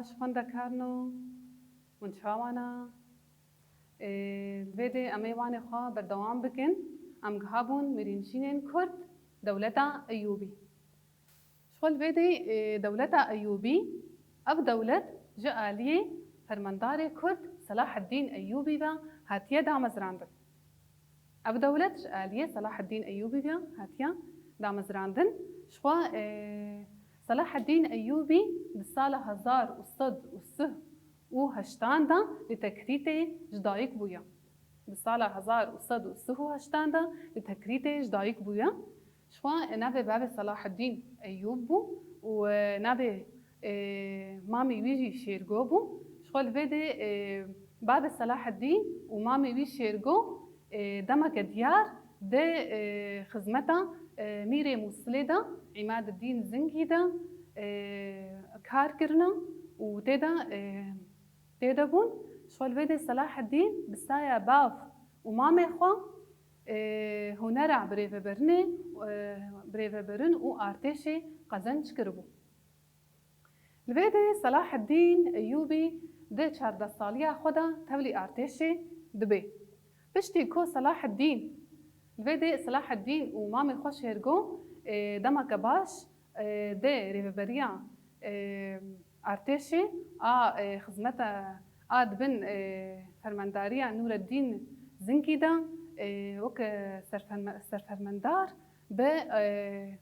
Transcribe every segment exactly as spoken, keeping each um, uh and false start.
Ji xwendekarno, hûn çawa ne? Ê, li vê dê em ê wanê xwe berdewam bikin. Em gihabûn mirînşînên Kurd, dewleta Eyûbî. Ji xwe li vê dê, ê, dewleta Eyûbî, ev dewlet ji aliyê fermandarê Kurd Selaheddîn Eyûbî ve hatiye damezrandin. Ev dewlet ji aliyê Selaheddîn Eyûbî ve hatiye damezrandin. Ji xwe, e, Selaheddîn Eyûbî di sala hezar û sed û sih û heştan de li Tekrîtê ji dayik bûye. Di sala hezar û sed û sih û heştan de li Tekrîtê ji dayik bûye. Ji xwe navê bavê Selaheddîn Eyûb bû û, e, navê, e, mamê wî jî Şêrgo bû. Ji xwe li vê dê, e, bavê Selaheddîn û mamê wî Şêrgo, e, demeke diyar di, e, xizmeta, e, Mîrê Mûsilê de, Îmadeddîn Zingî de, e, kar kirine û tê de, e, tê de bûn. Ji xwe li vê dê Selaheddîn bi saya bav û mamê xwe, e, hunera birêvebirinê, e, birêvebirin û artêşê qezenc kiribû. Li vê dê Selaheddîn Eyûbî di çardeh saliya xwe de tevlî artêşê dibê. Piştî ku Selaheddîn, li vê dê Selaheddîn û mamê xwe Şêrgo, e, demeke baş, e, dê rêveberiya, e, artêşê a, e, xizmeta a dibin, e, fermandariya Nûreddîn Zingî de, e, wek serferme-, serfermendar bi, e,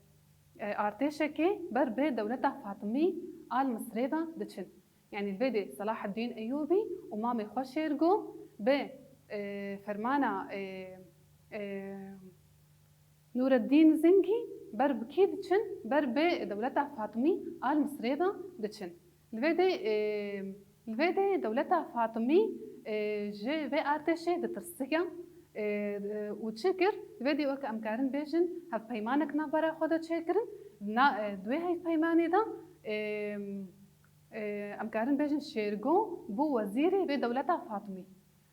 e, artêşekê ber bi dewleta Fatimî a li Misirê de diçin. Yanî li vê dê Selaheddîn Eyûbî û mamê xwe Şêrgo bi, e, fermana, e, e, Nûreddîn Zingî ber bi kî diçin? Ber bi dewleta Fatimî a li Misirê de diçin. Li vê dê, e, li vê dê dewleta Fatimî, e, ji vê artêşê ditirsiya, e, e, û çi kir? Li vê dê wek em karin bêjin hevpeymanek navbera xwe de çêkirin. Na, e, di wê hevpeymanê de, e, e, em karin bêjin Şêrgo bû wezîrê vê dewleta Fatimî.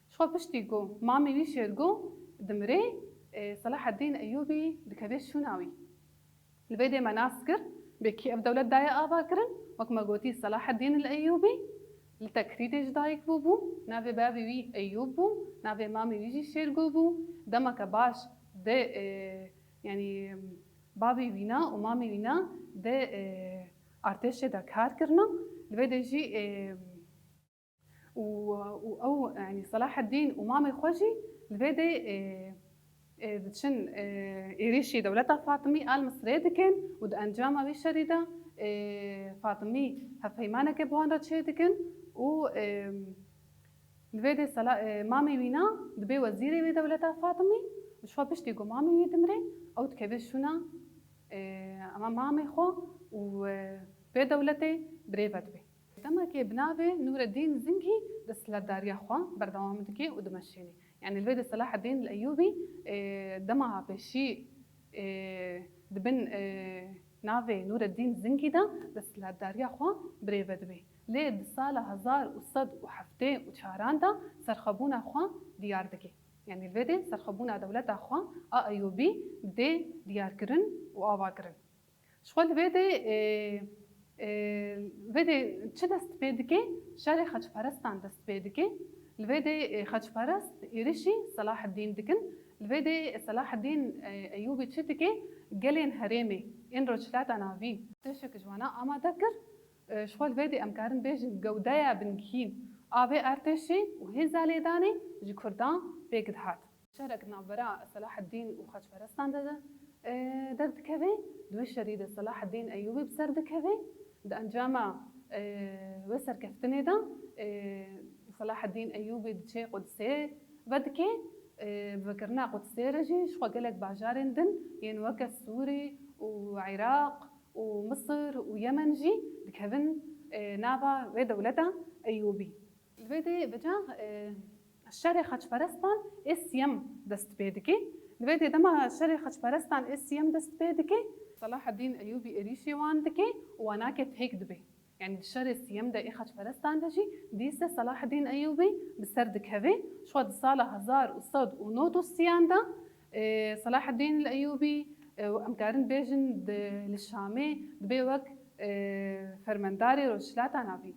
Ji xwe piştî ku mamê wî Şêrgo dimirê, e, Selaheddîn Eyûbî dikeve şûna wî. Li vê dê me nas kir, bê kî ev dewlet daye avakirin, wek me gotî Selaheddîn el Eyûbî, li Tekrîtê ji dayik bûbû, navê bavê wî Eyûb bû, navê mamê wî jî Şêrgo bû, demeke baş di, e, yanî bavê wîna û mamê wîna di, e, artêşê de kar kirina. Li vê dê jî, e, û, û ew, yanî Selaheddîn û mamê xwe jî li vê dê, e, e, diçin, e, êrîşî dewleta Fatimî a li Misirê dikin û di encama wî şerî de, e, Fatimî hevpeymaneke bi wan re çêdikin û, e, li vê dê Sela-, e, mamê wîna dibe wezîrê wê dewleta Fatimî û ji xwe piştî ku mamê wî dimire, ew dikeve şûna, e, ama mamê xwe û, e, vê dewletê birêve dibe. Demekê bi navê Nûreddîn Zingî desthilatdariya xwe berdewam dike û dimeşîne. Yanî li vê de Selaheddîn el Eyûbî, e, dema pêşî, e, di bin, e, navê Nûreddîn Zingî de desthilatdariya xwe birêve dibe. Lê di sala hezar û sed û heftê û çaran de serxwebûna xwe diyar dike. Yanî li vê de serxwebûna dewleta xwe a Eyûbî dê diyarkirin û avakirin. Ji xwe li vê de, e, e, vê de çi dest pê dike? Şerê xeçperestan dest pê dike. Li vê de, e, xeçperest êrişî Selaheddîn dikin. Li vê de Selaheddîn, e, Eyûbî çi dike? Gelên herêmê, ên Rojhilata Navîn tiştek ji wana amade kir. E, ji xwe li vê de em karin bêjin gewdeya bingehîn a vê artêşê û hêza lêdanê ji Kurdan pêk dihat. Şerek navbera Selaheddîn û xeçperestan de, e, derdikeve. Di wê şerî de Selaheddîn Eyûbî bi ser dikeve. Di encama, e, wê serkeftinê de, e, Selaheddîn Eyûbî diçe Qudsê vedike. E, bi vekirina Qudsê re jî ji xwe gelek bajarên din yên weke Sûrî û Iraq û Misir û Yemen jî dikevin, e, nava wê dewleta Eyûbî. Li vê dê vêca, e, şerê xeçperestan ê siyem dest pê dike. Li vê dê dema şerê xeçperestan ê siyem dest pê dike, Selaheddîn Eyûbî êrîşê wan dike û wan nake têk dibe. Yanî di şerê siyem de ê xeçperestan de jî dîse Selaheddîn Eyûbî bi ser dikeve. Ji xwe di sala hezar û sed û nod û sî de, e, Selaheddîn el Eyûbî, e, em karin bêjin di, li Şamê dibe wek, e, fermendarê Rojhilata Navîn.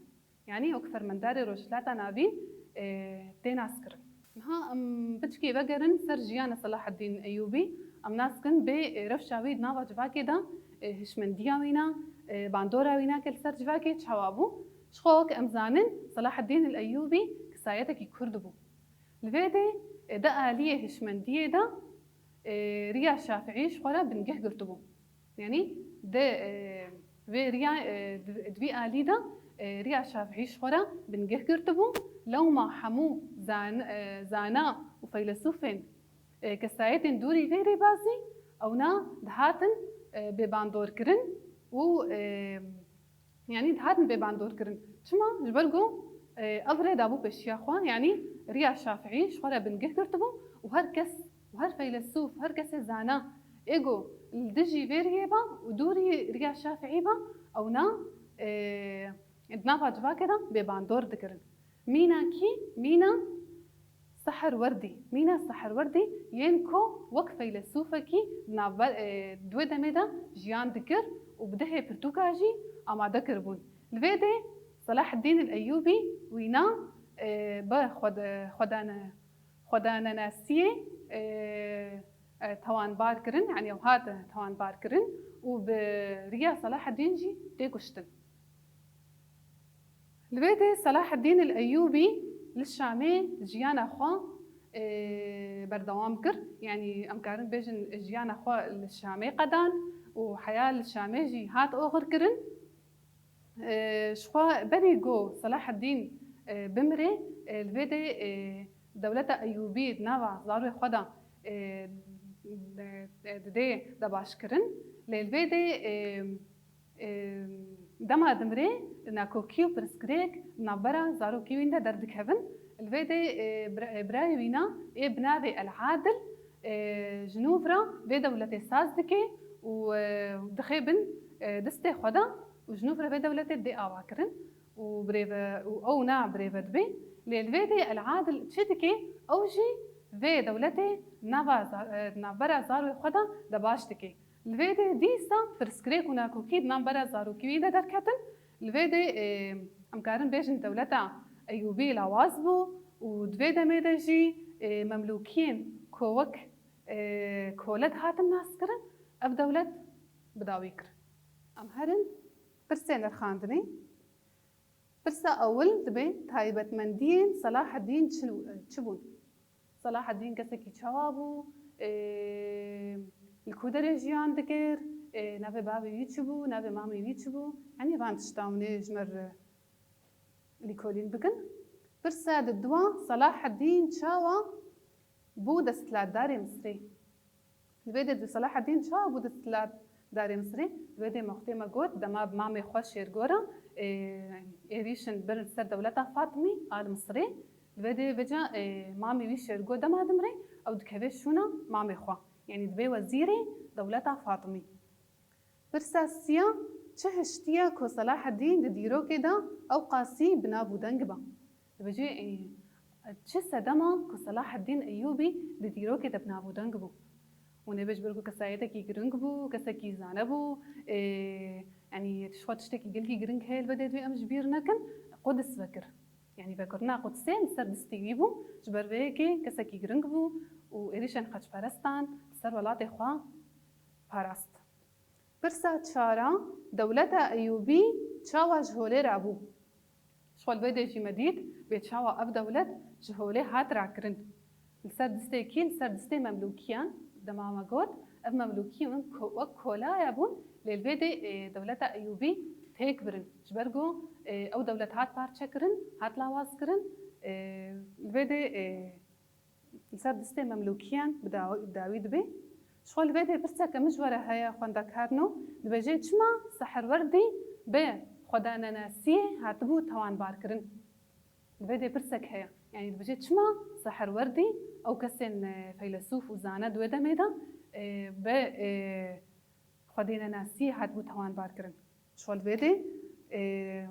Yanî wek fermendarê Rojhilata Navîn, e, tê naskirin. Niha em piçkê vegerin ser jiyana Selahaddîn Eyûbî. Em naskin bê, e, rewşa wî di nava civakê de, e, hişmendiya wîna, e, bandora wîna ke li ser civakê çawa bû. Ji xwe wek em zanin, Selahaddîn el Eyûbî kesayetekî Kurd bû. Li vê dê, e, di aliyê hişmendiyê de, e, riya Şafiî ji xwe re bingeh girtibû. Yanî di, e, vê riya, e, di, di vî alî de, e, riya Şafiî ji xwe re bingeh girtibû. Lewma hemû zan-, e, zana û feylesûfên, e, kesayetên dûrî vê rêbazî ewna dihatin, e, bêbandorkirin û, e, yanî dihatin bêbandorkirin. Çima? Ji ber ku, e, ev rê dabû pêşiya xwe, yanî riya Şafiî ji xwe re bingeh girtibû û her kes û her feylesûf, her kesê zana ê ku li dijî vê riyê be û dûrî riya Şafiî be, ewna, e, di nava civakê de bêbandor dikirin. Mîna kî? Mîna Seherwerdî. Mîna Seherwerdî yên ku wek feylesûfekî di navber-, e, di wê demê de jiyan dikir û bi dehê pirtûka jî amade kiribûn. Li vê dê Selahaddîn el Eyûbî wîna, e, bi xwed-, xwedane-, xwedanenasiyê, e, e, tawanbar kirin, yanî ew hat tawanbar kirin û bi riya Selahaddîn jî tê kuştin. Li vê dê Selahaddîn el Eyûbî li Şamê jiyana xwe, e, berdewam kir. Yanî em karin bêjin jiyana xwe li Şamê qedan û heya li Şamê jî hat oxirkirin. E, ji xwe berî ku Selahaddîn, e, bimrê, e, li vê dê, e, dewleta Eyûbî di nava zarokê xwe de, e, e, didê debaşkirin. Lê li vê dê, e, Ê, dema dimirê, nakokî û pirsgirêk di navbera zarokî wîn de derdikevin. Li vê dê, ê, bira-, ê, birayê wîna ê bi navê El Adil, ê, ji nû re vê dewletê saz dike û, ê, dixê bin, ê, distê xwe de û ji nû re vê dewletê dê avakirin û birêve-, û ew na birêve dibe. Lê li vê dê El Adil çi dike? Ew jî vê dewletê nava za-, ê, navbera zarokê xwe de debaş dike. Li vê dê dîsa pirsgirêk û nakokî di navbera zarokî wî de derketin. Li vê dê, ê, em karin bêjin dewleta Eyûbî lawaz bû û di vê demê de jî, ê, Memlûkiyên ku wek, ê, kole dihatin naskirin, ev dewlet bi dawî kir. Em herin pirsê nirxandinê. Pirsa ewil dibe taybetmendiyên Selahaddîn çi, çi bûn? Selahaddîn kesekî çawa bû? Ê, li ku derê jiyan dikir? Ê, navê bavê wî çi bû? Navê mamê wî çi bû? Yanî van tişta hûn ê ji me re lîkolîn bikin. Pirsa diduwa, Selahaddîn çawa bû desthilatdarê Misrê? Li vê de Selahaddîn çawa bû desthilatdarê Misrê? Li vê de mextê me got, dema bi mamê xwe Şêrgo re, ê, êrîşin birin ser dewleta Fatmî a li Misrê. Li vê de vêca, ê, mamê wî Şêrgo dema dimire, ew dikeve şûna mamê xwe. Yanî dibe wezîrê dewleta Fatmî. Pirsa siya, çi hiştiye ku Selahaddîn di dîrokê de ew qasî bi nav û deng be? Dibêje, e, çi sedema ku Selahaddîn Eyûbî di dîrokê de bi nav û deng bû? Hûn ê bêjin ber ku kesayetekî giring bû, kesekî zane bû, e, yanî ji xwe tiştekî gelkî giring heye li vê dê divê em ji bîr nekin, Quds vekir. Yanî vekirina Qudsê li ser distê wî bû, ji ber vê yekê kesekî giring bû û êrîşên xeçperestan li ser welatê xwe parast. Pirsa çar a, dewleta Eyûbî çawa ji holê rabû? Ji xwe li vê dê jî me dît, bê çawa ev dewlet ji holê hat rakirin. Li ser distê kî? Li ser distê Memlûkiyan, dema me got, ev Memlûkiyan ko-, wek kolaya bûn, lê li vê dê, ê, dewleta Eyûbî têk birin. Ji ber ku, ê, ew dewlet hat parçekirin, hat lawazkirin, ê, li vê dê, ê, Li ser distê Memlûkiyan bi daw-, bi dawî dibe. Ji xwe li vê dê pirseke min ji we re heye xwendekarno, dibêje çima Seherwerdî bi xwedanenasiyê hatibû tawanbarkirin? Li vê dê pirsek heye. Yanî dibêje çima Seherwerdî ew kesên, e, feylesûf û zane di wê demê de, e, bi, e, xwedênenasiyê hatibû tawanbarkirin. Ji xwe li vê dê, e,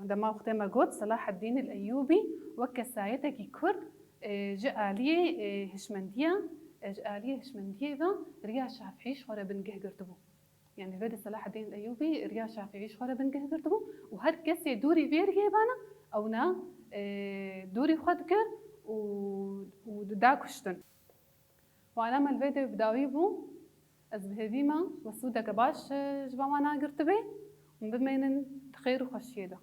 dema wextê me got, Selahaddîn el Eyûbî wek kesayetekî Kurd, e, ji aliyê, e, hişmendiya, e, ji aliyê hişmendiyê ve riya Şafîî ji xwe re bingeh girtibû. Yanî vê dê Selahaddîn el Eyûbî riya Şafîî ji xwe re bingeh girtibû û her kesê dûrî vê riyê bana, Ewna, e, dûrî xwe dikir û, û dida kuştin. Wana me li vê de bi dawî bû. Ez bi hêvî me we sûdeke baş, e, ji van wana girtibê. Hûn bimênin di xêr û xweşiyê de.